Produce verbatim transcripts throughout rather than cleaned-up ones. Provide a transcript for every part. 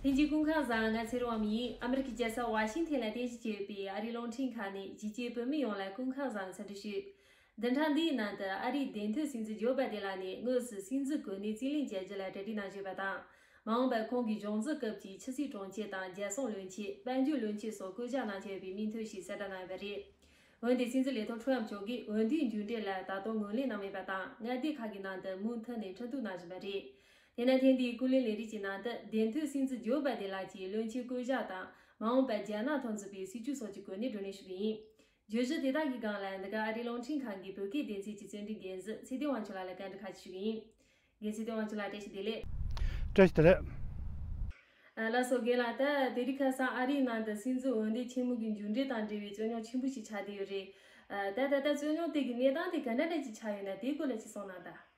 ལྷན་རྒྱས་སྐུ་ཁམས་བཟང་། ང་ཚེ་རིང་དབང་མོ་ཡིན། ཨ་མི་རི་ཀའི་རྒྱལ་ས་ཝ་ཤིང་ཐན་ལ་རྟེན་གཞི་བྱས་ཡོད་པའི་ཨ་རིའི་རླུང་འཕྲིན་ཁང་ནས་གཞིས་བྱེས་བོད་མི་ཡོངས་ལ་སྐུ་ཁམས་བཟང་འཚམས་འདྲི་ཞུ། བདུན་ཕྲག་འདིའི་ནང་དུ་ཨ་རིའི་འདེམས་ཐོན་སྲིད་འཛིན་ཇོ་བྷའི་ཌེན་ལགས་ནས་དངོས་སུ་སྲིད་འཛིན་གོ་གནས་རྩིས་ལེན་བྱ་རྒྱུ་ལ་གྲ་སྒྲིག་གནང་བཞིན་པ་དང་། མ་འོངས་པར་ཁོང་གིས་གཞུང་འཛུགས་སྐབས་ཀྱི་ཕྱི་སྲིད་དྲུང་ཆེ་དང་རྒྱལ་སྲུང་བློན་ཆེན། དཔལ་འབྱོར་བློན་ཆེན་སོགས་བསྐོ་གཞག་གནང་འཆར་ཡོད་པའི་མིང་ཐོ་ཞིག་གསལ་བསྒྲགས་གནང་ཡོད་པ་རེད། འོན་ཏེ་སྲིད་འཛིན་ལས་ཐོག་ཁྲོམ་མཆོག་གིས་འོས་བསྡུའི་མཇུག་འབྲས་ལ་ད་དུང་ངོས་ལེན་གནང་མེད་པ་དང་། མངའ་སྡེ་ཁག་གི་ནང་དུ་མུ་མཐུད་ནས་འཕྲིན་ཐུང་གནང་བཞིན་པ་རེད། དེས་ན་ཐེངས་འདིའི་ཀུན་གླེང་ལས་རིམ་གྱི་ནང་དུ་འདེམས་ཐོན་སྲིད་འཛིན་ཇོ་བྷའི་ཌེན་ལགས་ཀྱིས་བློན་ཆེན་བསྐོ་གཞག་དང་། མ་འོངས་པར་རྒྱ་ནག་དང་འཛིན་པའི་སྲིད་བྱུས་སོགས་ཀྱི་སྐོར་ནས་བགྲོ་གླེང་ཞུས་པ་ཡིན། བརྗོད་གཞི་དེ་དག་གི་སྒང་ལ་འདི་ག་ཨ་རིའི་རླུང་འཕྲིན་ཁང་གི་བོད་སྐད་སྡེ་ཚན་གྱི་རྩོད་འགྲན་འགན་འཛིན་ཚེ་བརྟན་དབང་ཕྱུག་ལགས་ལ་བཀའ་འདྲི་ཁག་ཅིག་ཞུ་གི་ཡིན། རྒན་ཚེ་བརྟན་དབང་ཕྱུག་ལགས། བཀྲ་ཤིས་བདེ་ལེགས། བཀྲ་ཤིས་བདེ་ལེགས། ཨ། ལགས་སོ། རྒན་ལགས། ད་དེ་རིང་ཁ་སང་ཨ་རིའི་ནང་དུ་སྲིད་འཛིན་འོས་འདེམས་ཆེན་མོ་གི་མཇུག་འབྲས་དང་འབྲེལ་བའི་རྩོད་རྙོག་ཆེན་པོ་ཞིག་ཆགས་བསྡད་ཡོད་རེད། ཨ། ད་ད་ལྟ་རྩོད་རྙོག་དེ་གི་གནས་སྟངས་དེ་ག་འདྲ་འདྲ་ཅིག་ཆགས་ཡོད་ན། དེའི་སྐོར་ལ་ཅིག་གསུངས་གནང་དང་།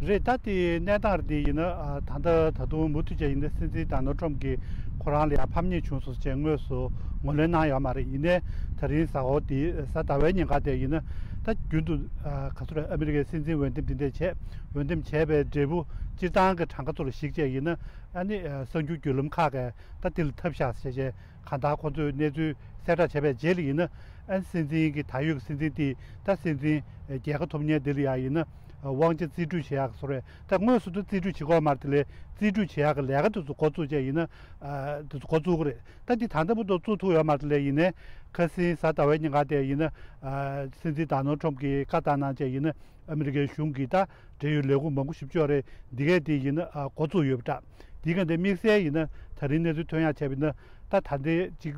རེད། ད་དེ་གནས་སྟངས་རེད། དེ་ཡིན་ན། ཨ། ད་ལྟ་ད་དུང་མུ་མཐུད་བྱས་ཡིན་ན། སྲིད་འཛིན་ཌོ་ནལ་ཊམ་གྱིས་ཁོ་རང་ལ་ཡང་ཕམ་ཉེས་བྱུང་སོང་ཟེར་ངོས་སུ་ངོས་ལེན་གནང་ཡོད་མ་རེད། ཡིན་ནའི་ད་རིང་གཟའ་འཁོར་འདི་གཟའ་ཟླ་བའི་ཉིན་ཀ་དེ་ཡིན་ན། ད་རྒྱུན་དུ། ཨ། ག་ཚོད་རེད། ཨ་མི་རི་ཀའི་སྲིད་འཛིན་འོས་འདེམས་དེ་འདྲས་བྱས། འོས་འདེམས་བྱས་པའི་འབྲས་བུ་སྤྱིར་བཏང་གི་གྲངས་ཀ་ཚོ་ལ་གཞིགས་བྱས་ཡིན་ན། ཨ་ནི། ཨ། གསར་འགྱུར་བརྒྱུད་ལམ་ཁག་གིས་ད་དེ་ལ་ཐབས་བཞག་བྱས་བྱས། གང་ལྟར་ཁོ་ཚོས་གནས་ཚུལ་གསལ་བསྒྲགས་བྱས་པའི་རྗེས་ལ་ཡིན་ན། ཨ། སྲིད་འཛིན་གྱི། ད་ཡོད་ཀྱི་སྲིད་འཛིན་དེས་ད་སྲིད་འཛིན་རྒྱལ་ཁ་ཐོབ་མཁན་དེ་ལ་ཡང་ཡིན་ན། དབང་ཆ་རྩིས་སྤྲོད་བྱེད་ཡག་བཟོ་རེད། ད་དངོས་སུ་ད་རྩིས་སྤྲོད་བྱེད་དགོས་མ་རེད། དེ་ལས་རྩིས་སྤྲོད་བྱེད་ཡག་གི་ལས་ཀ་དེ་ཚོ་འགོ་བཙུགས་བྱས་ཡིན་ན། ཨ། དེ་ཚོ་འགོ་བཙུགས་ཀྱི་རེད། ད་དེ་ད་ལྟ་བར་དུ་བཙུགས་ཐུབ་ཡོད་མ་རེད། དེ་ལས་ཡིན་ནའི་ཁ་སང་གཟའ་ཟླ་བའི་ཉིན་ཀ་དེ་ཡིན་ན། ཨ། སྲིད་འཛིན་ཌོ་ནལ་ཊམ་གྱིས་བཀའ་བཏང་གནང་བྱས་ཡིན་ན། ཨ་མི་རི་ཀའི་གཞུང་གིས་ད་འབྲེལ་ཡོད་ལས་ཁུངས་མང་པོ་ཞེ་པོ་ཅིག་ཡོད་རེད། འདི་གས་དེ་ཡིན་ན། ཨ། འགོ་བཙུགས་ཡོད་པ་འདྲ། འདི་ག་འདི་དམིགས་བསལ་ཡིན་ན། ད་རིང་གནས་ཚུལ་ཐོན་ཡག་བྱས་པ་ཡིན་ན། ད་ད་ལྟའི་ཅིག་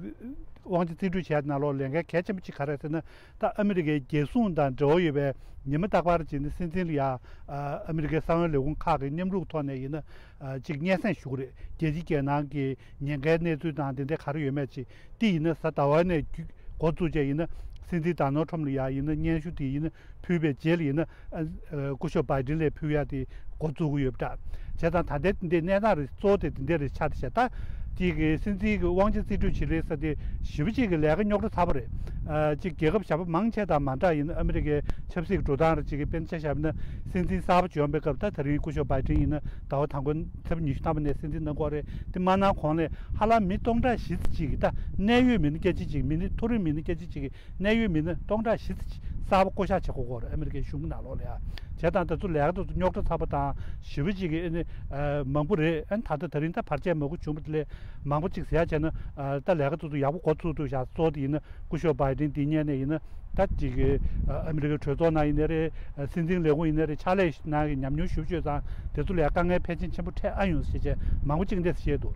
དབང་ཆ་རྩིས་སྤྲོད་བྱས་ཡག་ནང་ལོགས་ལས་འགན་གལ་ཆེན་པོ་གཅིག་ག་རེ་རེད་ཟེར་ན། ད་ཨ་མི་རི་ཀའི་རྒྱལ་སྲུང་དང་འབྲེལ་བ་ཡོད་པའི། ཉི་མ་རྟག་པར་བྱས་ནས་སྲིད་འཛིན་ལ་ཡ། ཨ། ཨ་མི་རི་ཀའི་གསང་བའི་ལས་ཁུངས་ཁག་གི་མཉམ་རུབ་ཐོག་ནས་ཡིན་ན། ཨ། ཅིག་སྙན་སེང་ཞུ་གི་རེད། རྒྱལ་སྤྱིའི་རྒྱལ་ནང་གི་ཉེན་ཁའི་གནས་ཚུལ་དང་དེ་འདྲ་ག་རེ་ཡོད་མེད་ཅིག། དེ་ཡིན་ན་གཟའ་ཟླ་བ་ནས་རྒྱུ། འགོ་བཙུགས་བྱས་ཡིན་ན། སྲིད་འཛིན་ཌོ་ནལ་ཊམ་ལ་ཡ་ཡིན་ན་སྙན་ཞུ་དེ་ཡིན་ན་ཕུལ་བའི་རྗེས་ལ་ཡིན་ན། ཨ། ཨ། སྐུ་ཞབས་བྷའི་ཌེན་ལ་ཕུལ་ཡག་དེ་འགོ་བཙུགས་ཀྱི་ཡོད་པ་འདྲ། བྱས་ཙང་ད་ལྟའི་འདི་གནས་སྟངས་རེད། གཙོ་བོ་དེ་འདི་འདྲ་རེད། ཆགས་བསྡད་བྱས། ད་དེ་གི་སྲིད་འཛིན་གྱི་དབང་ཆ་རྩིས་སྤྲོད་བྱེད་ལས་ས་དེ་ཞེ་པོ་ཅིག་གི་ལས་ཀ་རྙོག་དྲ་ཚ་པོ་རེད། ཨ། ཅིག་རྒྱལ་ཁབ་གཞན་པ་མང་ཆེ་དང་མ་འདྲ་ཡིན་ན། ཨ་མི་རི་ཀའི་ཆབ་སྲིད་ཀྱི་འགྲོ་སྟངས་རེད། ཅིག་གི་དཔེར་ན་ཆ་བཞག་ན། སྲིད་འཛིན་གསར་པ་བྱོན་པའི་སྐབས། ད་ད་རིང་སྐུ་ཞབས་བྷའི་ཌེན་ཡིན་ན་ཟླ་བ་དང་པོའི་ཚེས་པ་ཉི་ཤུ་ཐམ་པ་ནས་སྲིད་འཛིན་གནང་གི་ཡོད་རེད། དེ་མ་གནང་གོང་ལ་ཧ་ལམ་མི་སྟོང་ཕྲག་བཞི་ཙམ་ཅིག་གིས། ད་གནད་ཡོད་མི་སྣ་སྐད་ཆ་ཅིག། མི་སྣ་མཐོ་རིམ་མི་སྣ་སྐད་ཆ་ཅིག་གིས། གནད་ཡོད་མི་སྣ་སྟོང་ཕྲག་བཞི་ཙམ་ཅིག་གསར་པ་བསྐོ་གཞག་བྱེད་དགོས་ཀྱི་ཡོད་རེད། ཨ་མི་རི་ཀའི་གཞུང་གི་ནང་ལོགས་ལ་ཡ། བྱས་ཙང་ད་ཚོ་ལས་ཀ་དེ་ཚོ་རྙོག་དྲ་ཚ་པོ་དང་ཞེ་པོ་ཅིག་གི། ཨ་ནི། ཨ། མང་པོ་རེད། ཨ་ནི་ད་ལྟ་ད་རིང་ད་བར་ཆད་མང་པོ་བྱུང་བ་དེ་ལས་མང་པོ་ཅིག་ཟེར་ཡག་བྱས་ན། ཨ། ད་ལས་ཀ་དེ་ཚོ་ཡག་པོ་འགོ་ཚུགས་འདུག་བཞག། གཙོ་བོ་དེ་ཡིན་ན་སྐུ་ཞབས་བྷའི་ཌེན་འདི་སྔོན་ནས་ཡིན་ན། ད་ཅིག་གི། ཨ། ཨ་མི་རི་ཀའི་གྲོས་ཚོགས་ནང་ཡིན་ནའི་རེད། ཨ། སྲིད་འཛིན་ལས་ཁུངས་ཡིན་ནའི་རེད། ཕྱག་ལས་གནང་གི་ཉམས་མྱོང་ཞེ་པོ་ཅིག་ཡོད་ཙང་། དེ་ཚོ་ལ་ཡ་དཀའ་ངལ་ཕལ་ཆེར་ཆེན་པོ་འཕྲད་ཨ་ཡོང་ཟེར་བྱས་མང་པོ་ཅིག་འདི་བཤད་འདུག།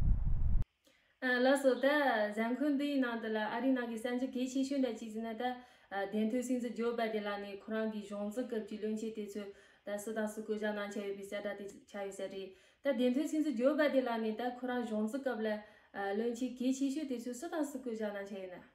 ཨ། ལགས་སོ། ད་གཟའ་འཁོར་འདིའི་ནང་དུ་ལ་ཨ་རིའི་ནང་གི་གསར་འགྱུར་གལ་ཆེ་ཤོས་འདྲ་ཅིག་ཟེར་ན། ད། ཨ། འདེམས་ཐོན་སྲིད་འཛིན་ཇོ་བྷའི་ཌེན་ལགས་ནས་ཁོ་རང་གི་གཞུང་འཛུགས་སྐབས་ཀྱི་བློན་ཆེན་དེ་ཚོ་ད་སུ་དང་སུ་བསྐོ་གཞག་གནང་འཆར་ཡོད་པའི་གསལ་བསྒྲགས་དེ་ཆགས་ཡོད་ས་རེད། ད་འདེམས་ཐོན་སྲིད་འཛིན་ཇོ་བྷའི་ཌེན་ལགས་ནས་ད་ཁོ་རང་གཞུང་འཛུགས་སྐབས་ལ། ཨ། བློན་ཆེན་གལ་ཆེ་ཤོས་དེ་ཚོ་སུ་དང་སུ་བསྐོ་གཞག་གནང་འཆར་ཡོད་ན།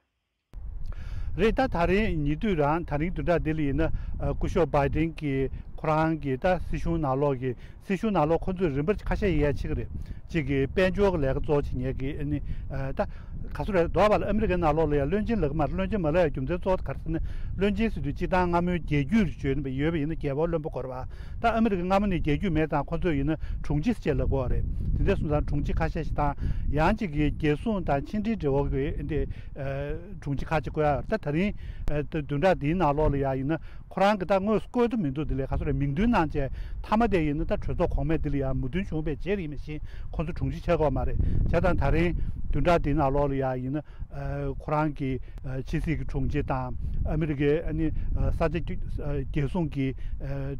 རེད། ད་ད་རིང་ཉེ་དུས་རང་། ད་རིང་བདུན་ཕྲག་འདི་ལ་ཡིན་ན། ཨ། སྐུ་ཞབས་བྷའི་ཌེན་གྱིས་ཁོ་རང་གི་ད་སྲིད་གཞུང་ནང་ལོགས་ཀྱི། སྲིད་གཞུང་ནང་ལོགས་ཁོ་ཚོས་རིམ་པ་ཁ་ཤས་ཡར་ཕྱེ་གི་རེད། གཅིག་གི་དཔལ་འབྱོར་གྱི་ལས་ཀ་གཙོ་བོ་བྱེད་མཁན་གྱི། ཨ་ནི། ཨ། ད་ག་ཚོད་རེད། འདུག་བ་ལ། ཨ་མི་རི་ཀའི་ནང་ལོགས་ལ་ཡང་བློན་ཆེན་ལབ་ཀྱི་མ་རེད། བློན་ཆེན་མ་ལབ་ཡག་རྒྱུ་མཚན་གཙོ་བོ་ག་རེ་ཟེར་ན། བློན་ཆེན་ཟེར་དུས་སྤྱིར་བཏང་སྔ་མོའི་རྒྱལ་རྒྱུད་རེ་བརྗོད་ཡོད་པ་ཡིན་ན། རྒྱལ་པོ་བློན་པོ་སྐོར་བ། ད་ཨ་མི་རི་ཀ་སྔ་མོ་ནས་རྒྱལ་རྒྱུད་མེད་ཙང་ཁོ་ཚོས་ཡིན་ན་དྲུང་ཆེ་ཟེར་བྱས་ལབ་ཀྱི་ཡོད་རེད། དེ་འདྲ་སོང་ཙང་དྲུང་ཆེ་ཁ་ཤས་ཤིག་དང་། ཡང་གཅིག་གི་རྒྱལ་སྲུང་དང་ཕྱི་འབྲེལ་འབྲེལ་བ་གི་འདི། ཨ། དྲུང་ཆེ་ཁག་ཅིག་བསྐོ་ཡ། ད་ད་རིང་། ཨ། ད་བདུན་ཕྲག་འདིའི་ནང་ལོགས་ལ་ཡ་ཡིན་ན། ཁོ་རང་གི་ད་དངོས་སུ་བསྐོས་ཐུབ་མི་འདུག། དེ་ལས་ག་ཚོད་རེད། མིང་འདོན་གནང་བྱས། མཐའ་མ་དེ་ཡིན་ན་ད་གྲོས་ཚོགས་གོང་མས་དེ་ལ་ཡ་མོས་མཐུན་བྱུང་བའི་རྗེས་ལ་ཡིན་ན་བཞིན་ཁོ་ཚོ་དྲུང་ཆེ་ཆགས་ཀྱི་ཡོད་མ་རེད། བྱས་ཙང་ད་རིང་བདུན་ཕྲག་འདིའི་ནང་ལོགས་ལ་ཡ་ཡིན་ན། ཨ། ཁོ་རང་གི། ཨ། ཕྱི་སྲིད་ཀྱི་དྲུང་ཆེ་དང་། ཨ་མི་རི་ཀའི། ཨ་ནི། ཨ། ས་ཆ་རྒྱ་སྲུང་གི། ཨ།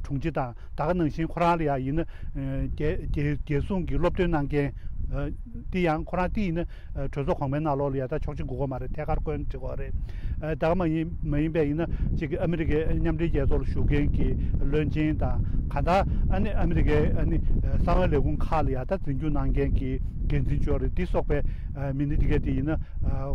དྲུང་ཆེ་དང་། ད་ག་ནང་བཞིན་ཁོ་རང་ལ་ཡ་ཡིན་ན། ཨ། རྒྱལ་རྒྱལ་རྒྱལ་སྲུང་གི་སློབ་སྟོན་གནང་མཁན། ཨ། དེ་ཡང་ཁོ་རང་དེ་ཡིན་ན། ཨ། གྲོས་ཚོགས་གོང་མའི་ནང་ལོགས་ལ་ཡ་ད་ཆོག་མཆན་དགོས་ཀྱི་ཡོད་མ་རེད། ཐད་ཀར་བསྐོས་ན་འགྲིག་གི་ཡོད་རེད། ཨ། ད་ག་མ་ཡིན་མ་ཡིན་པ་ཡིན་ན། གཅིག་གི་ཨ་མི་རི་ཀའི་མཉམ་འབྲེལ་རྒྱལ་ཚོགས་ལ་བཞུགས་མཁན་གྱི་བློན་ཆེན་དང་། གང་ལྟར་ཨ་ནི་ཨ་མི་རི་ཀའི། ཨ་ནི། ཨ། གསང་བའི་ལས་ཁུངས་ཁག་ལ་ཡ་ད་འཛིན་སྐྱོང་གནང་མཁན་གྱི་འགན་འཛིན་ཅིག་ཡོད་རེད། དེ་སོགས་པའི། ཨ། མི་སྣ་དེ་ག་དེ་ཡིན་ན། ཨ།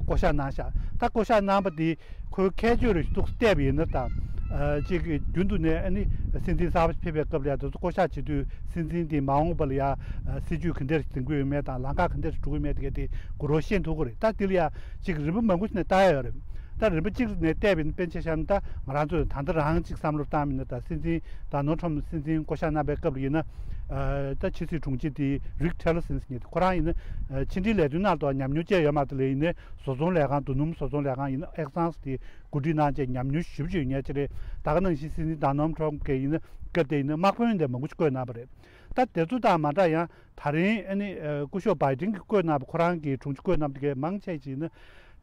བསྐོ་གཞག་གནང་ཤག། ད་བསྐོ་གཞག་གནང་བ་དེ། ཁོའི་ཁྱད་ཆོས་རེ་ཞིག་ཏོག་ཙམ་བལྟས་པ་ཡིན་ན། ད། ཨ། གཅིག་གི་རྒྱུན་དུ་ནས་ཨ་ནི་སྲིད་འཛིན་གསར་པ་ཕེབས་པའི་སྐབས་ལ་ཡ་དེ་ཚོ་བསྐོ་གཞག་བྱེད་དུས། སྲིད་འཛིན་དེས་མ་འོངས་པ་ལ་ཡ། ཨ། སྲིད་ཇུས་ག་འདྲ་ཞིག་འཛིན་གྱི་ཡོད་མེད་དང་། ལམ་ཁ་ག་འདྲ་ཞིག་འགྲོ་གི་ཡོད་མེད་དེ་ག་དེ་གུ་རུ་ཤེས་ཐུབ་ཀྱི་རེད། ད་དེ་ལ་ཡ་གཅིག་རིམ་པ་མང་པོ་ཞིག་ནས་བལྟ་ཡ་ཡོད་རེད། ད་རིམ་པ་གཅིག་ནས་བལྟས་པ་ཡིན་ན། དཔེར་ན་ཆ་བཞག་ན། ད་ང་རང་ཚོས་ད་ལྟ་རང་གཅིག་བསམ་བློ་བཏང་བ་ཡིན་ན། ད་སྲིད་འཛིན་ཌོ་ནལ་ཊམ་སྲིད་འཛིན་བསྐོ་གཞག་གནང་པའི་སྐབས་ལ་ཡིན་ན། ཨ་ད་ཕྱི་སྲིད་དྲུང་ཆེ་དེ་རིག་ཊི་ལར་སན་ཟེར་མཁན་དེ། ཁོ་རང་ཡིན་ན་ཨ་ཕྱི་འབྲེལ་ལས་དོན་ནང་དུ་ཉམས་མྱོང་ཅི་ཡང་ཡོད་མ་རེད། དེ་ལས་ཡིན་ན་བཟོ་ཚོང་ལས་ཁང་། རྡོ་སྣུམ་བཟོ་ཚོང་ལས་ཁང་ཡིན་ན་ཨེག་སན་སི་དེ་གོ་སྒྲིག་གནང་བྱས་ཉམས་མྱོང་ཞེ་པོ་ཅིག་ཡོད་མཁན་ཅིག་རེད། ད་ག་ནང་བཞིན་སྲིད་འཛིན་ཌོ་ནལ་ཊམ་གྱི་ཡིན་ན་སྐབས་དེ་ཡིན་ན་དམག་དཔོན་དེ་མང་པོ་ཅིག་བསྐོས་གནང་བ་རེད། ད་དེ་ཚོ་དང་མ་འདྲ་ཡང་ད་རིང་ཨ་ནི་ཨ་སྐུ་ཞབས་བྷའི་ཌེན་གྱིས་བསྐོས་གནང་བ། ཁོ་རང་གིས་དྲུང་ཆེ་བསྐོས་གནང་བ་དེ་གས་མང་ཆེ་ཅིག་ཡིན་ན་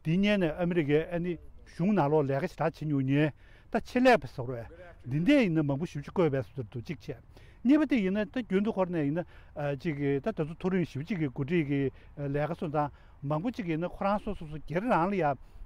དེ་སྔོན་ནས་ཨ་མི་རི་ཀའི་ཨ་ནི་གཞུང་ནང་ལོགས་ལས་ཀ་ཞེ་དྲག་བྱེད་མྱོང་མཁན། ད་ཆེད་ལས་པ་ཟེར་བས། འདི་འདྲས་ཡིན་ན་མང་པོ་ཞེ་པོ་ཅིག་བསྐོས་པའི་བཟོ་འདྲ་འདུག་གཅིག་བྱས། གཉིས་པ་དེ་ཡིན་ན་ད་རྒྱུན་དུ་ཁོ་རང་ནས་ཡིན་ན་ཨ་ཅིག་གི་ད་དེ་ཚོ་མཐོ་རིམ་ཞེ་པོ་ཅིག་གི་འགོ་ཁྲིད་ཀྱི་ཨ་ལས་ཀ་སོང་ཙང་མང་པོ་ཅིག་ཡིན་ན་ཁོ་རང་སོ་སོ་སོ་སྒེར་རང་ལ་ཡ་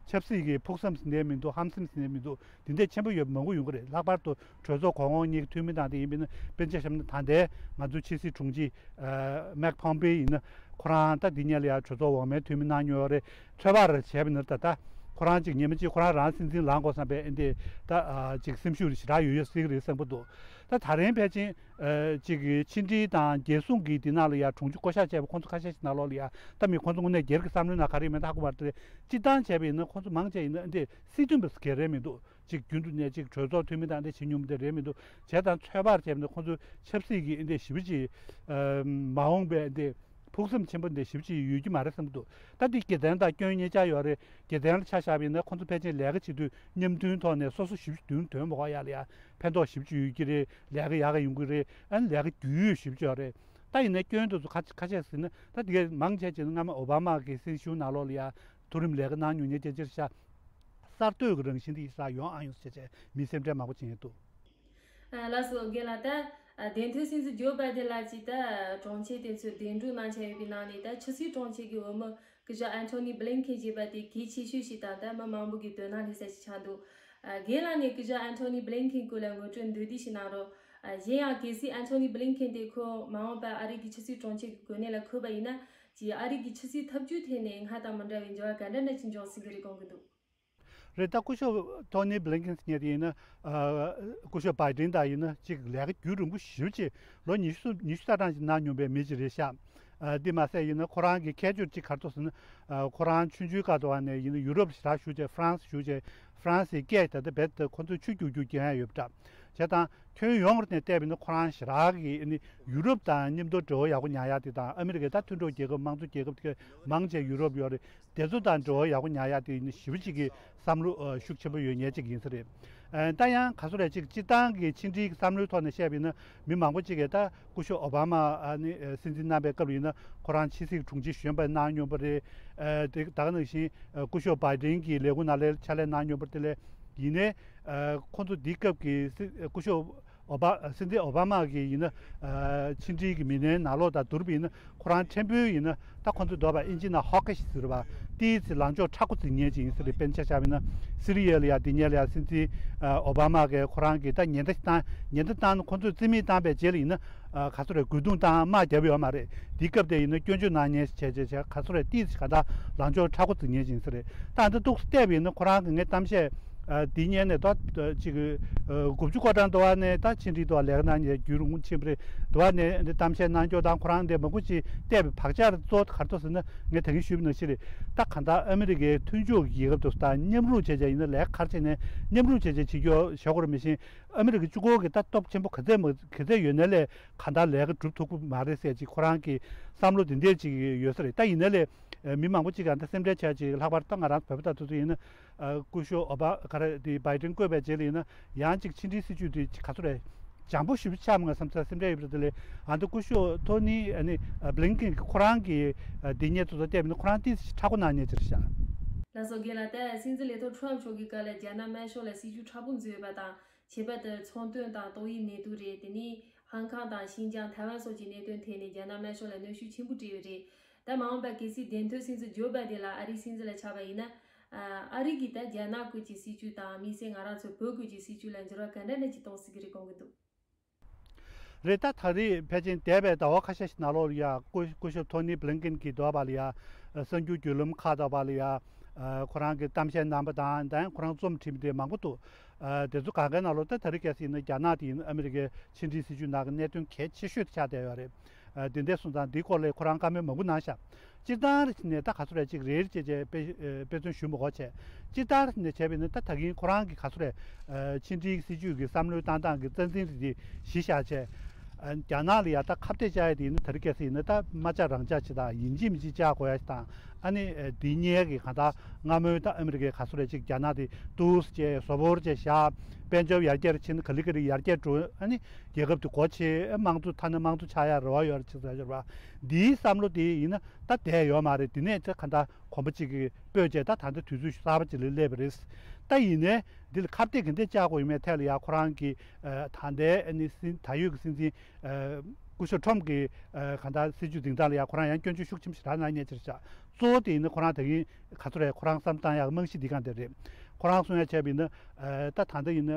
ཆབ་སྲིད་ཀྱི་ཕུགས་བསམ་ཟེར་ནས་མི་འདུག་ཧམ་སེམས་ཟེར་ནས་མི་འདུག་དེ་འདྲས་ཆེན་པོ་ཡོད་མང་པོ་ཡོང་གི་རེད། ལྷག་པར་དུ་གྲོས་ཚོགས་གོང་འོག་གཉིས་ཀྱི་འཐུས་མི་དང་དེ་ཡིན་པས་ན། དཔེར་ན་ཆ་བཞག་ན་ད་ལྟའི་ང་ཚོའི་ཕྱི་སྲིད་དྲུང་ཆེ་ཨ་མེག་ཕོམ་པེ་ཡིན་ན། ཁོ་རང་ད་འདི་སྔོན་ལ་ཡང་གྲོས་ཚོགས་འོག་མའི་འཐུས་མི་གནང་མྱོང་ཡོད་རེད། ཚོད་དཔག་རེ་བྱས་པ་ཡིན་ན་ད་ལྟ་ཁོ་རང་ཅིག་ཉི་མ་གཅིག་ཁོ་རང་རང་སྲིད་འཛིན་ལངས་དགོས་བསམ་པའི་ཨེ་འདི་ད་ཨ་ཅིག་སེམས་ཤུགས་རེ་ཞེ་དྲག་ཡོད་ཡོད་སྲིད་ཀྱི་རེད་བསམ་གྱི་འདུག་ད་ད་རིང་ཕལ་ཆེར་ཨ་ཅིག་གི་ཕྱི་འབྲེལ་དང་རྒྱལ་སྲུང་གི་འདི་ནང་ལ་ཡང་དྲུང་ཆེ་བསྐོ་གཞག་བྱས་པ་ཁོང་ཚོ་ཁ་ཤས་ཤིག་ནང་ལོགས་ལ་ཡང་ད་མི་ཁོང་ཚོ་དངོས་གནས་སྒེར་གྱི་བསམ་བློའི་ནང་ག་རེ་ཡོད་མེད་ཧ་གོ་མ་རེད། སྤྱིར་བཏང་བྱས་པ་ཡིན་ན་ཁོང་ཚོ་མང་ཆེ་ཡིན་ན་ཨེ་འདི་སྲིད་དོན་པ་སུ་ག་རེ་མི་འདུག་ཅིག་རྒྱུན་དུ་ནས་ཅིག་གྲོས་ཚོགས་འཐུས་མི་དང་འདི་བྱེད་མྱོང་མི་དེ་རེད་མི་འདུག་བྱས་ཙང་ཚོད་དཔག་བྱས་པ་ཡིན་ན་ཁོང་ཚོ་ཆབ་སྲིད་ཀྱི་ཨེ་འདི་ཞེ་པོ་ཅིག་ཨ་མ་འོངས་པའི་ཨེ་འདི་ཕུགས་བསམ་ཆེན་པོ་འདི་ཞེ་པོ་ཅིག་ཡོད་ཀྱི་མ་རེད་བསམ་གྱི་འདུག་ད་འདི་རྒྱལ་བསྟན་དང་སྐྱོན་གཉིས་ཆ་ཡོད་རེད། རྒྱལ་བསྟན་ལ་ཆ་བཞག་པ་ཡིན་ན་ཁོང་ཚོ་ཕལ་ཆེར་ལས་ཀ་བྱེད་དུས་མཉམ་མཐུན་ཐོག་ནས་སོ་སོ་ཞེ་པོ་ཅིག་མདུན་དོན་མ་དགོས་ཡག་ལ་ཡ་ཕན་ཐོགས་ཞེ་པོ་ཅིག་ཡོད་ཀྱི་རེད། ལས་ཀ་ཡག་ག་ཡོང་གི་རེད། ཨ་ནི་ལས་ཀ་རྒྱུས་ཡོད་ཞེ་པོ་ཅིག་ཡོད་རེད། ད་ཡིན་ནའི་སྐྱོན་དེ་ཚོ་ཁ་ཁ་ཤས་ཟེར་ན་ད་དེ་གའི་མང་ཆེ་ཆེ་ན་སྔ་མ་ཨོ་བྷ་མ་གི་སྲིད་གཞུང་ནང་ལོགས་ལ་ཡ་མཐོ་རིམ་ལས་ཀ་གནང་མྱོང་མཁན་ཅིག་ཆགས། གསར་གཏོད་ཀྱི་རང་བཞིན་དེ་ཡིད་ཆེས་ཡོང་ཨ་ཡོང་ཟེར་བྱས་མི་སེམས་ཁྲལ་མང་པོ་བྱེད་ཀྱི་འདུག་ཨ་ལགས་སོ། རྒན་ལགས། ད་ཨ་བདེན་མཐུ་སྲིད་འཛིན་ཇོ་བྷའི་ཌེན་ལགས་ཀྱིས་ད་དྲུང་ཆེ་དེ་ཚོས་གདན་འདྲེན་གནང་བཞིན་ཡོད་པའི་ནང་ནས། ད་ཕྱི་སྲིད་དྲུང་ཆེ་གི་འོས་མི་སྐུ་ཞབས་ཨན་ཐོ་ནི་བྷི་ལིན་ཁེན་ཞེས་པ་དེ་གལ་ཆེ་ཤོས་ཤིག་དང་། ད་མི་མང་པོ་གིས་དོ་སྣང་སླེབས་ས་ཞིག་ཆགས་འདུག་ཨ་རྒན་ལགས་ནས་སྐུ་ཞབས་ཨན་ཐོ་ནི་བྷི་ལིན་ཁེན་སྐོར་ལ་ངོ་སྤྲོད་མདོར་བསྡུས་ཤིག་གནང་རོགས། ཨ་གཞན་ཡང་གལ་སྲིད་ཨན་ཐོ་ནི་བྷི་ལིན་ཁེན་དེ་ཁོ་མ་འོངས་པར་ཨ་རི་གི་ཕྱི་སྲིད་དྲུང་ཆེ་གི་གོ་གནས་ལ་འཁོད་པ་ཡིན་ན། ཅིག་ཨ་རི་གི་ཕྱི་སྲིད་འཐབ་ཇུས་ཐད་ནས་སྔར་དང་མི་འདྲ་བའི་འགྱུར་བ་ག་འདྲ་འདྲ་ཅིག་འབྱུང་སྲིད་ཀྱི་རེད་དགོངས་ཀྱི་འདུག་རེད། ད་སྐུ་ཞབས་ཐོ་ནི་བྷི་ལིན་ཁིན་ཟེར་མཁན་དེ་ཡིན་ན། ཨ་སྐུ་ཞབས་བྷའི་ཌེན་དང་ཡིན་ན་ཅིག་ལས་ཀ་རྒྱུན་རིང་པོ་ཞེ་པོ་ཅིག་ལོ་ཉི་ཤུ་ཉི་ཤུ་རྩ་གྲངས་ཅིག་གནང་མྱོང་པའི་མི་ཅིག་རེད་ཤག་ཨ་དེ་མ་ཟད་ཡིན་ན་ཁོ་རང་གི་ཁྱད་ཆོས་ཅིག་ག་རེ་འདུག་ཟེར་ན། ཨ་ཁོ་རང་ཆུང་ཆུང་སྐབས་དུ་བ་ནས་ཡིན་ན་ཡུ་རོབ་ཞེ་དྲག་བཞུགས་བྱས། ཧྥ་རན་སི་བཞུགས་བྱས། ཧྥ་རན་སིའི་སྐད་ད་ལྟ་རྦད་དེ་ཁོ་ཚོས་ཆུ་རྒྱུག་རྒྱུག་རྒྱག་ཡ་ཡོད་པ་འདྲ། བྱས་ཙང་ཁྱོན་ཡོངས་ནས་བལྟས་པ་ཡིན་ན་ཁོ་རང་ཞེ་དྲག་གི་ཨ་ནི་ཡུ་རོབ་དང་མཉམ་དུ་འབྲེལ་བ་ཡག་པོ་ཉར་ཡ་དེ་དང་། ཨ་མི་རི་ཀའི་ད་མཐུན་གྲོགས་རྒྱལ་ཁབ་དམངས་གཙོ་རྒྱལ་ཁབ་དེ་མང་ཆེ་ཡུ་རོབ་ཡོད་རེད། དེ་ཚོ་དང་འབྲེལ་བ་ཡག་པོ་ཉར་ཡག་དེ་ཡིན་ན་ཞེ་པོ་ཅིག་གི་བསམ་བློ་ཨ་ཤུགས་ཆེན་པོ་ཡོད་མཁན་ཅིག་ཡིན་ས་རེད། ཨ་ད་ཡང་ག་ཚོད་རེད། ཅིག་སྤྱིར་བཏང་གི་ཕྱི་འབྲེལ་གྱི་བསམ་བློའི་ཐོག་ནས་བཤད་པ་ཡིན་ན། མི་མང་པོ་ཅིག་གིས་ད་སྐུ་ཞབས་ཨོ་བྷ་མ་ཨ་ནི་ཨ་སྲིད་འཛིན་གནང་པའི་སྐབས་ལ་ཡིན་ན་ཁོ་རང་ཕྱི་སྲིད་དྲུང་ཆེ་གཞོན་པ་གནང་མྱོང་པ་རེད། ཨ་དེ་ད་ག་ནང་བཞིན་ཨ་སྐུ་ཞབས་བྷའི་ཌེན་གྱི་ལས་ཁུངས་ནང་ལ་ཕྱག་ལས་གནང་མྱོང་པ་རེད། དེ་ལས་ཡིན་ནའི་ཨ་ཁོ་ཚོ་འདི་སྐབས་ཀྱི་སྲིད་སྐུ་ཞབས་ཨོ་བྷ་སྲིད་འཛིན་ཨོ་བྷ་མ་གི་ཡིན་ན་ཨ་ཕྱི་འབྲེལ་གྱི་མི་སྣའི་ནང་ལོགས་དང་བསྡུར་བ་ཡིན་ན། ཁོ་རང་ཕྲན་བུ་ཡིན་ན་ད་ཁོ་ཚོས་འདོད་པ་ཨིན་ཇི་ནང་ཧོ་ཀི་ཤི་ཟེར་བ་ཏོག་ཙམ་ལངས་ཕྱོགས་མཁྲེགས་པོ་འཛིན་མཁན་ཅིག་ཡིན་ས་རེད། དཔེར་ན་ཆ་བཞག་པ་ཡིན་ན་སི་རི་ཡ་ལ་ཡ་འདི་སྔོན་ལ་ཡ་སྲིད་འཛིན་ཨ་ཨོ་བྷ་མ་གིས་ཁོ་རང་གི་ད་ཉེན་བརྡ་བཏང་། ཉེན་བརྡ་བཏང་ན་ཁོ་ཚོས་རྩིས་མེད་བཏང་པའི་རྗེས་ལ་ཡིན་ན་ཨ་ག་ཚོད་རེད། རྒོལ་རྡུང་བཏང་། དམག་བརྒྱབ་ཡོད་མ་རེད། དེའི་སྐབས་དེ་ཡིན་ན་སྐྱོན་བརྗོད་གནང་མཁན་བྱས་བྱས་བྱས་ག་ཚོད་རེད། ཏོག་ཙམ་ག་ད་ལངས་ཕྱོགས་མཁྲེགས་པོ་འཛིན་མཁན་ཅིག་ཡིན་ས་རེད། ད་ཨ་འདི་ཏོག་ཙམ་བལྟས་པ་ཡིན་ན་ཁོ་རང་གི་ངའི་གཏམ་བཤད་ཨ་འདི་སྔོན་ནས་ད་ཅིག་ཨ་དགུ་བཅུ་གོ་གྲངས་འདྲ་བ་ནས་ད་ཕྱི་འབྲེལ་འདྲ་བ་ལས་ཀ་གནང་མཁན་རྒྱུན་རིང་པོ་ཕྱིན་པ་རེད། འདྲ་བ་ནས་འདི་གཏམ་བཤད་གནང་ཕྱོགས་དང་ཁོ་རང་འདི་མང་པོ་ཅིག་བལྟས་པའི་བག་ཆགས་གཙོ་བོ་ག་རེ་འདུག་ཟེར་ན། ངས་ད་གིན་ཞུས་པ་ནང་བཞིན་རེད། ད་གང་ལྟར་ཨ་མི་རི་ཀའི་མཐུན་ཕྱོགས་ཀྱི་རྒྱལ་ཁབ་དེ་ཚོ་དང་མཉམ་རུབ་བྱས་བྱས་ཡིན་ན། ལས་ཀ་ག་རེ་བྱས་ནའི་མཉམ་རུབ་བྱས་བྱས་བྱེད་རྒྱུ་བྱེད་དགོས་རེད། མི་ཤེས། ཨ་མི་རི་ཀ་གཅིག་པོ་གིས་ད་སྟོབས་ཆེན་པོ་ག་ཚད་མ་ག་ཚད་ཡོད་ནའི་ལས་གང་ལྟར་ལས་ཀ་སྒྲུབ་ཐུབ་ཀྱི་མ་རེད་ཟེར་ཅིག་ཁོ་རང་གི་བསམ་བློ་འདི་འདྲས་ཅིག་ཡོད་ས་རེད། ད་ཡིན་ནའི་ལས་མི་མང་པོ་ཅིག་ག་འདི་སེམས་ཁྲལ་བྱས་ཅིག་ལྷག་པར་ད་ང་རང་བོད་པ་དང་དེ་ཚོ་ཡིན་ན། ཨ་སྐུ་ཞབས་ཨོ་བྷ་ག་རེ་དེ་བྷའི་ཌེན་བསྐོས་པའི་རྗེས་ལ་ཡིན་ན་ཡང་ཅིག་ཕྱི་འབྲེལ་སྲིད་ཇུས་དེ་ག་ཚོད་རེད། འཇམ་པོ་ཞེ་པོ་ཆགས་མ་སོང་བསམ་ས་སེམས་ཁྲལ་ཡོད་པ་རེད། དེ་ལས་ཨ་འདི་སྐུ་ཞབས་ཐོ་ནི་ཨ་ནི་ཨ་བྷི་ལིན་ཁིན་གྱིས་ཁོ་རང་གི་ཨ་འདི་སྔོན་དུ་བལྟས་པ་ཡིན་ན་ཁོ་རང་ཏོག་ཙམ་མཁྲེགས་པོ་གནང་མཁན་ཅིག་རེད་ཤག་ལགས་སོ། རྒན་ལགས། ད་སྲིད་འཛིན་ལས་ཐོག་ཁྲོམ་མཆོག་གི་སྐབས་ལ་རྒྱ་ནག་དམར་ཤོག་ལ་སྲིད་ཇུས་མཁྲེགས་པོ་བཟོས་པ་དང་། ཁྱད་པར་དུ་ཚོང་དོན་དང་ཏོག་དབྱིབས་ནད་དུག་རེད། དེ་ནས་ཧང་ཀང་དང་ཤིན་ཅང་། ཐའེ་ཝན་སོགས་ཀྱི་གནད་དོན་ཐད་ནས་རྒྱ་ནག་དམར་ཤོག་ལ་གནོན་ཤུགས་ཆེན་པོ་སྤྲད་ཡོད་རེད། ད་མ་འོངས་པར་གལ་སྲིད་བདེན་དོན་སྲིད་འཛིན་ཇོ་བྷའི་ཌེན་ལ་ཨ་རིའི་སྲིད་འཛིན་ལ་ཆགས་པ་ཡིན་ན། ཨ་རི་གིས་ད་རྒྱ་ནག་བཀོད་ཀྱི་སྲིད་ཇུས་དང་། དམིགས་བསལ་ང་རང་ཚོ་བོད་བཀོད་ཀྱི་སྲིད་ཇུས་ལ་འགྱུར་བ་ག་འདྲ་འདྲ་ཅིག་གཏོང་སྲིད་ཀྱི་རེད་དགོངས་ཀྱི་འདུག་རེད། ད་ད་རེས་ཕལ་ཆེར་འདས་པའི་ཟླ་བ་ཁ་ཤས་ཤིག་ནང་ལོགས་ལ་ཡ་སྐུ་སྐུ་ཞབས་ཐོ་ནི་བྷི་ལིན་ཁིན་གྱིས་འདྲ་བ་ལ་ཡ་གསར་འགྱུར་བརྒྱུད་ལམ་ཁག་འདྲ་བ་ལ་ཡ་ཁོ་རང་གི་གཏམ་བཤད་གནང་པ་དང་། ད་ཁོ་རང་རྩོམ་བྲིས་པ་དེ་མང་པོ་འདུག་དེ་ཚོ་གང་གའི་ནང་ལོགས་ད་ད་རེས་གལ་སྲིད་ཡིན་ན་རྒྱ་ནག་དེ་ཡིན་ན་ཨ་མི་རི་ཀའི་ཕྱི་འབྲེལ་སྲིད་ཇུས་ནང་གི་གནད་དོན་གལ་ཆེ་ཤོས་དེ་ཆགས་བསྡད་ཡོད་རེད། ཨ་དེ་འདྲ་སོང་ཙང་འདིའི་སྐོར་ལ་ཁོ་རང་བཀའ་མོལ་མང་པོ་གནང་ཤག་སྤྱིར་བཏང་རེ་བྱས་ནས་ད་ག་ཚོད་རེ་ཅིག་རེ་རེ་བྱས་བྱས་དཔེ་ཨ་དཔེ་མཚོན་ཞུ་མི་དགོས་བྱས། སྤྱིར་བཏང་རེ་བྱས་ནས་བྱས་པ་ཡིན་ན་ད་ད་གིན་ཁོ་རང་གི་ག་ཚོད་རེ་ཨ་ཕྱི་འབྲེལ་སྲིད་ཇུས་ཀྱི་བསམ་བློའི་བཏང་སྟངས་ཀྱི་རྩ་འཛིན་རེ་རེ་གཞི་བཞག་བྱས། རྒྱ་ནག་ལ་ཡ་ད་ཁ་གཏད་བཅག་ཡ་དེ་ཡིན་ན། དེ་རིང་ཁ་སང་ཡིན་ན་ད་མ་བཅག་རང་བཅག་བྱེད་དང་། ཡིན་གཅིག་མིན་གཅིག་བཅག་དགོས་ཡ་ཞིག་དང་། ཨ་ནི་དེ་སྔོན་གྱི་གང་ལྟར་སྔ་མོའི་ད་ཨ་མི་རི་ཀའི་ག་ཚོད་རེད་ཅིག་རྒྱ་ནག་དེ་ཏུས་བྱས་བཟོ་བོར་བྱས་བཞག་དཔལ་འབྱོར་ཡར་རྒྱས་ཕྱིན་ན་ག་ལེ་ག་ལེ་ཡར་རྒྱས་འགྲོ། ཨ་ནི་རྒྱལ་ཁབ་དེ་སྒོ་ཕྱེ། དམངས་གཙོ་ཐ་ན་དམངས་གཙོ་ཆགས་ཡ་རེ་བ་ཡོད་རེད་ཅེས་ཟེར་བ། འདིའི་བསམ་བློ་དེ་ཡིན་ན་ད་བསྡད་ཡོད་མ་རེད། དེ་ནས་ད་གང་ལྟར་གོམ་པ་གཅིག་གིས་སྤོས་བྱས་ད་ད་ལྟ་དུས་ཚོད་གསར་པ་ཅིག་ལ་སླེབས་པ་རེད། ད་ཡིན་ནའི་འདི་ལ་ཁ་གཏད་ག་འདྲས་བཅག་དགོས་ཡོད་མེད་ཐད་ལ་ཡ་ཁོ་རང་གི་ད་ལྟའི་ཨ་ནི་སྲིད་ད་ཡོད་ཀྱི་སྲིད་འཛིན་སྐུ་ཞབས་ཁྲོམ་གྱི་གང་ལྟར་སྲིད་ཇུས་འཛིན་སྟངས་ལ་ཡ་ཁོ་རང་ཡང་སྐྱོན་བརྗོད་ཤུགས་ཆེན་པོ་ཞེ་དྲག་གནང་མཁན་ཅིག་རེད་ཤག་གཙོ་བོ་དེ་ཡིན་ན་ཁོ་རང་ད་གིན་ག་ཚོད་རེད། ཁོ་རང་བསམ་བཏང་ཡག་རྨང་གཞི་འདི་གང་དེ་རེད། ཁོ་རང་གསུང་ཡ་བྱས་པ་ཡིན་ན། ད་ད་ལྟ་ཡིན་ན་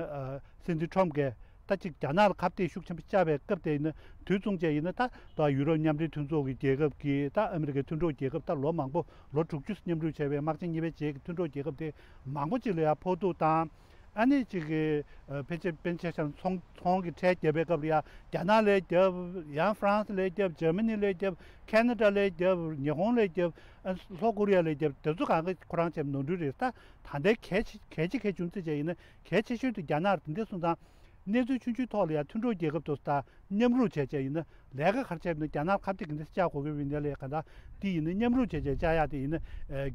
སྲིད་འཛིན་ཁྲོམ་གྱིས་ད་ཅིག་རྒྱ་ནག་ལ་ཁ་གཏད་ཤུགས་ཆེན་པོ་བཅག་པའི་སྐབས་དེ་ཡིན་ན། དུས་མཚུངས་བཅས་ཡིན་ན་ད་ད་ཡུ་རོབ་མཉམ་འབྲེལ་མཐུན་ཚོགས་ཀྱི་རྒྱལ་ཁབ་ཀྱིས། ད་ཨ་མི་རི་ཀའི་མཐུན་གྲོགས་རྒྱལ་ཁབ་ད་ལོ་མང་པོ་ལོ་དྲུག་ཅུ་མཉམ་རུབ་བྱས་པའི་དམག་ཆེན་གཉིས་པའི་རྗེས་ཀྱི་མཐུན་གྲོགས་རྒྱལ་ཁབ་དེ་མང་པོ་ཅིག་ལ་ཡང་ཕོག་ཐུག་བཏང་། ཨ་ནི་ཅིག་གི་ཕལ་ཆེར་ཕལ་ཆེར་བྱས་ན་ཚོང་ཚོང་གི་ཁྲལ་བརྒྱབ་པའི་སྐབས་ལ་ཡང་རྒྱ་ནག་ལས་བརྒྱབ། ཡང་ཧྥ་རན་སི་ལས་བརྒྱབ། འཇར་མ་ནི་ལས་བརྒྱབ། ཁེ་ན་ཌ་ལས་བརྒྱབ། ཉི་ཧོང་ལས་བརྒྱབ། ཨ་ལྷོ་ཀོ་རི་ཡ་ལས་བརྒྱབ། དེ་ཚོ་གང་ག་ཁོ་རང་བྱས་ནོར་འཁྲུལ་རེད། ད་ད་ལྟའི་གལ་ཆེ་གལ་ཆེ་གལ་ཆུང་ཙམ་བྱས་ཡིན་ན། གལ་ཆེ་ཤོས་དེ་རྒྱ་ནག་རེད། དེ་འདྲ་སོང་ཙང་གནས་ཚུལ་ཆུང་ཆུང་ཐོག་ལ་ཡང་མཐུན་གྲོགས་རྒྱལ་ཁབ་དེ་ཚོ་དང་མཉམ་རུབ་བྱས་བྱས་ཡིན་ན། ལས་ཀ་ག་རེ་བྱས་པ་ཡིན་ན། རྒྱ་ནག་ཁ་གཏད་ག་འདྲ་བཅག་དགོས་ཀྱི་ཡོད་མེད་ལ་གང་ལྟར་དེ་ཡིན་ན་མཉམ་རུབ་བྱས་བྱས་བཅག་ཡག་དེ་ཡིན་ན་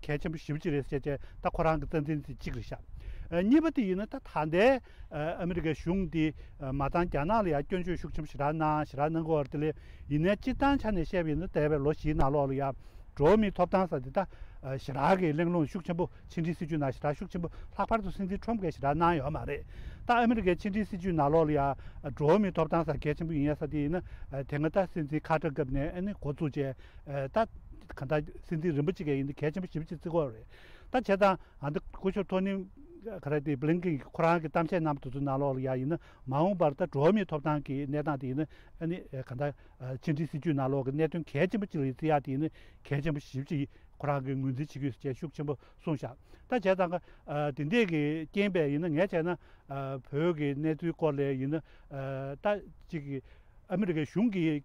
གལ་ཆེན་པོ་ཞེ་པོ་ཅིག་རེད་ཟེར་བྱས། ད་ཁོ་རང་གི་རྩ་འཛིན་དེ་གཅིག་རེད་ཤག་གཉིས་པ་དེ་ཡིན་ན་ད་ད་ལྟའི་ཨ་མི་རི་ཀའི་གཞུང་དེ་མ་ཚང་རྒྱ་ནག་ལ་ཡང་སྐྱོན་བརྗོད་ཤུགས་ཆེན་པོ་ཞེ་དྲག་གནང་ཞེ་དྲག་གནང་གི་ཡོད་རེད། དེ་ལས་ཡིན་ནའི་སྤྱིར་བཏང་ཆ་ནས་བཤད་པ་ཡིན་ན་འདས་པའི་ལོ་བཞིའི་ནང་ལོགས་ལ་ཡང་འགྲོ་བ་མིའི་ཐོབ་ཐང་ཟེར་དེ་ད་ཞེ་དྲག་གི་གླེང་སློང་ཤུགས་ཆེན་པོ། ཕྱི་འབྲེལ་སྲིད་ཇུས་ནང་ཞེ་དྲག་ཤུགས་ཆེན་པོ། ལྷག་པར་དུ་སྲིད་འཛིན་ཁྲོམ་གྱིས་ཞེ་དྲག་གནང་ཡོད་མ་རེད། ད་ཨ་མི་རི་ཀའི་ཕྱི་འབྲེལ་སྲིད་ཇུས་ནང་ལོགས་ལ་ཡང་འགྲོ་བ་མིའི་ཐོབ་ཐང་ཟེར་གལ་ཆེན་པོ་ཡིན་ཡ་ས་དེ་ཡིན་ན། དེ་སྔ་ད་སྲིད་འཛིན་ཁ་ཏར་སྐབས་ནས་ཨ་ནི་འགོ་བཙུགས་བྱས། ད་གང་ལྟར་སྲིད་འཛིན་རིམ་པ་གཅིག་གིས་ཡིན་ན་གལ་ཆེན་པོ་ཞེ་པོ་ཅིག་བརྩི་གི་ཡོད་རེད། ད་བྱས་ཙང་ཨ་ནི་སྐུ་ཞབས་ཐོ་ནི་ག་རེ་དེ་བྷི་ལིན་ཀེན་གྱིས་ཁོ་རང་གི་གཏམ་བཤད་གནང་བ་དེ་ཚོའི་ནང་ལོགས་ལ་ཡང་ཡིན་ན། མ་འོངས་པར་ད་འགྲོ་བ་མིའི་ཐོབ་ཐང་གི་གནས་སྟངས་དེ་ཡིན་ན། ཨ་ནི་གང་ལྟར་ཕྱི་འབྲེལ་སྲིད་ཇུས་ནང་ལོགས་ཀྱི་གནད་དོན་གལ་ཆེན་པོ་གཅིག་ལ་བརྩི་ཡག་དེ་ཡིན་ན་གལ་ཆེན་པོ་ཞེ་པོ་ཅིག་ཁོ་རང་གིས་ངོས་འཛིན་བྱེད་ཀྱི་ཡོད་ཅེས་ཤུགས་ཆེན་པོ་གསུངས་བཞག་ད་བྱས་ཙང་ཨ་དེ་འདྲས་ཀྱི་རྐྱེན་པས་ཡིན་ན། ངས་བྱས་ན་ཨ་བོད་ཀྱི་གནས་ཚུལ་སྐོར་ལ་ཡིན་ན། ཨ་ད་ཅིག་གི་ཨ་མི་རི་ཀའི་གཞུང་གིས་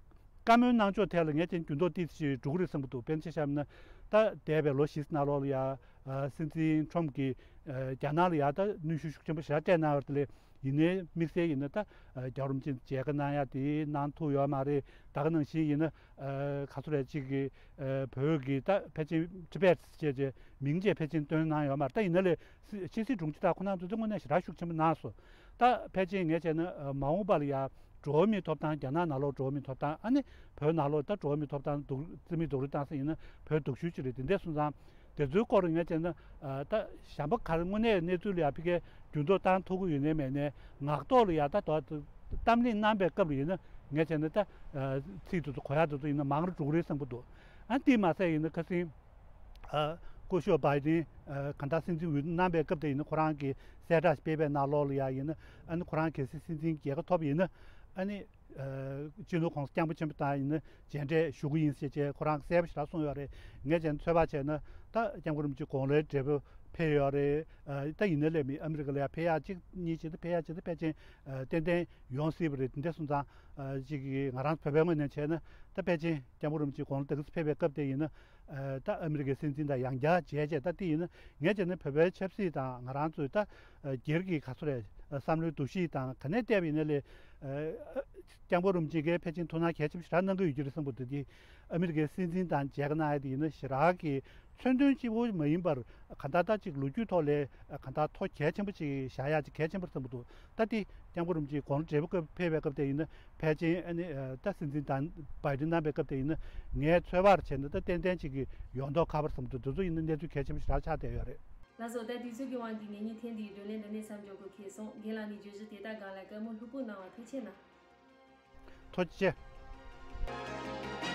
བཀའ་མོལ་གནང་ཕྱོགས་ཐད་ལ་ངས་ཀྱང་འགྱུར་ལྡོག་ཏོག་ཙམ་འགྲོ་གི་རེད་བསམ་གྱི་འདུག་དཔེར་ན་ཆ་བཞག་ན། ད་འདས་པའི་ལོ་བཞི་ནང་ལོགས་ལ་ཡ་ཨ་སྲིད་འཛིན་ཁྲོམ་གྱིས་ཨ་རྒྱ་ནག་ལ་ཡ་ད་གནོན་ཤུགས་ཤུགས་ཆེན་པོ་ཞེ་དྲག་སྤྲད་གནང་ཡོད་རེད། དེ་ལས་ཡིན་ནའི་དམིགས་བསལ་ཡིན་ན་ད་ཨ་རྒྱལ་བ་རིན་པོ་ཆེ་མཇལ་ཁ་གནང་ཡ་དེ་གནང་ཐུབ་ཡོད་མ་རེད། ད་ག་ནང་བཞིན་ཡིན་ན་ཨ་ག་ཚོད་རེད་ཅིག་གི་ཨ་བོད་ཀྱི་ད་ཕལ་ཆེར་ཊི་བེཊ་ཅེས་བྱས་མིང་བཅས་ཕལ་ཆེར་བཏོན་གནང་ཡོད་མ་རེད། ད་ཡིན་ན་ལས་ཕྱི་སྲིད་དྲུང་ཆེ་དང་ཁོང་རྣམ་ཚོ་དེ་དངོས་གནས་ཞེ་དྲག་ཤུགས་ཆེན་པོ་གནང་སོང་། ད་ཕལ་ཆེར་ངས་བྱས་ན་ཨ་མ་འོངས་པ་ལ་ཡ་འགྲོ་བ་མིའི་ཐོབ་ཐང་། རྒྱ་ནག་ནང་ལོགས་འགྲོ་བ་མིའི་ཐོབ་ཐང་། ཨ་ནི་བོད་ནང་ལོགས་ད་འགྲོ་བ་མིའི་ཐོབ་ཐང་སྡུག་རྩིས་མེད་རྡོག་རོལ་བཏང་ས་ཡིན་ན་བོད་སྡུག་ཤོས་ཅིག་རེད། དེ་འདྲ་སོང་ཙང་དེ་ཚོའི་སྐོར་ངས་བྱས་ན་ཨ་ད་གཞན་པ་ག་རེ་དངོས་གནས་གནས་ཚུལ་ལ་ཡ་ཕ་གིར་འགྱུར་ལྡོག་བཏང་ཐུབ་ཀྱི་ཡོད་ནའི་མེད་ནའི་ངག་ཐོག་ལ་ཡ་ད་དོ་གཏམ་གླེང་གནང་པའི་སྐབས་ལ་ཡིན་ན་ངས་བྱས་ན་ད་ཨ་ཚིག་དེ་ཚོ་གོ་ཡག་དེ་ཚོ་ཡིན་ན་མང་རུ་འགྲོ་གི་རེད་བསམ་གྱི་འདུག་ཨ་དེ་མ་ཟད་ཡིན་ན་ཁ་སང་ཨ་སྐུ་ཞབས་བྷའི་ཌེན་ཨ་གང་ལྟར་སྲིད་འཛིན་འོས་བསྡུ་གནང་པའི་སྐབས་དེ་ཡིན་ན་ཁོ་རང་གིས་གསལ་བསྒྲགས་སྤེལ་བའི་ནང་ལོགས་ལ་ཡ་ཡིན་ན། ཨ་ནི་ཁོ་རང་གལ་སྲིད་སྲིད་འཛིན་རྒྱལ་ཁ་ཐོབ་ཡིན་ན་ཨ་ནི་ཨ་སྤྱི་ནོར་༸གོང་ས་༸སྐྱབས་མགོན་ཆེན་པོ་དང་ཡིན་ན་མཇལ་འཕྲད་ཞུ་གི་ཡིན་ཟེར་བྱས་ཁོ་རང་གསལ་པོ་ཞེ་དྲག་གསུངས་ཡོད་རེད། ངས་བྱས་ན་ཚོད་དཔག་བྱས་ན་ད་༸སྐྱབས་མགོན་རིན་པོ་ཆེ་དགུང་ལོའི་བགྲེས་པོ་ཕེབས་ཡོད་རེད། ཨ་ད་ཡིན་ན་ལས་མི་ཨ་མི་རི་ཀ་ལ་ཡ་ཕེབས་ཡག་གཅིག་གཉིས་བྱས་ཏེ་ཕེབས་ཡག་བྱས་ཏེ་ཕལ་ཆེར་ཨ་ཏན་ཏན་ཡོང་སྲིད་པ་རེད། དེ་འདྲ་སོང་ཙང་ཨ་ཅིག་གིས་ང་རང་བོད་པའི་ངོས་ནས་བྱས་ན་ད་ཕལ་ཆེར་༸སྐྱབས་མགོན་རིན་པོ་ཆེ་དགུང་ལོ་དེ་ག་ཙམ་ཕེབས་པའི་སྐབས་དེ་ཡིན་ན། ཨ་ད་ཨ་མི་རི་ཀའི་སྲིད་འཛིན་དང་ཡང་བསྐྱར་མཇལ་བྱས། ད་དེ་ཡིན་ན་ངས་བྱས་ན་བོད་པའི་ཆབ་སྲིད་དང་ང་རང་ཚོའི་ད་ཨ་སྒེར་གྱི་ག་ཚོད་རེད། ཨ་བསམ་བློའི་འདུ་ཤེས་དང་ག་ནས་བལྟས་པ་ཡིན་ན་ལས་ཨ་༸སྐྱབས་མགོན་རིན་པོ་ཆེ་གིས་ཕལ་ཆེར་ཐུགས་སྣང་གལ་ཆེན་པོ་ཞེ་དྲག་གནང་གི་ཡོད་ཀྱི་རེད་བསམ་གྱི་འདུག་དེ་ཨ་མི་རི་ཀའི་སྲིད་འཛིན་དང་མཇལ་ཁ་གནང་ཡ་དེ་ཡིན་ན་ཞེ་དྲག་གི་མཚོན་དོན་གཅིག་པོ་མ་ཡིན་པར་གང་ལྟར་ད་ཅིག་ལོ་རྒྱུས་ཐོག་ལ་གང་ལྟར་མཐོ་གལ་ཆེན་པོ་ཅིག་བཞག་ཡ་ཅིག་གལ་ཆེན་པོ་རེད་བསམ་གྱི་འདུག་ད་དེ་༸སྐྱབས་མགོན་རིན་པོ་ཆེ་དགུང་ལོ་བགྲེས་པོ་སྐབས་ཕེབས་པའི་སྐབས་དེ་ཡིན་ན་ཕལ་ཆེར་ཨ་ནི་ཨ་ད་སྲིད་འཛིན་དང་བྷའི་ཌེན་གནང་པའི་སྐབས་དེ་ཡིན་ན་ངས་ཚོད་དཔག་བྱས་ན་ད་ཏན་ཏན་ཅིག་གི་ཡོང་མདོག་ཁ་པོ་རེད་བསམ་གྱི་འདུག་དེ་ཚོ་ཡིན་ན་གནས་ཚུལ་གལ་ཆེན་པོ་ཞེ་དྲག་ཆགས་བསྡད་ཡོད་རེད། ལགས་སོ། ད་དུས་ཚོད་ཀྱི་དབང་གིས་ངེད་གཉིས་ཐེངས་འདིའི་བགྲོ་གླེང་འདི་ནས་མཚམས་འཇོག་དགོས་ཁེལ་སོང་། རྒན་ལགས་ནས་བརྗོད་གཞི་དེ་དག་སྒང་ལ་བཀའ་མོལ་ལྷུག་པོ་གནང་བར་ཐུགས་རྗེ་ཆེ་གནང་། ཐུགས་རྗེ་ཆེ།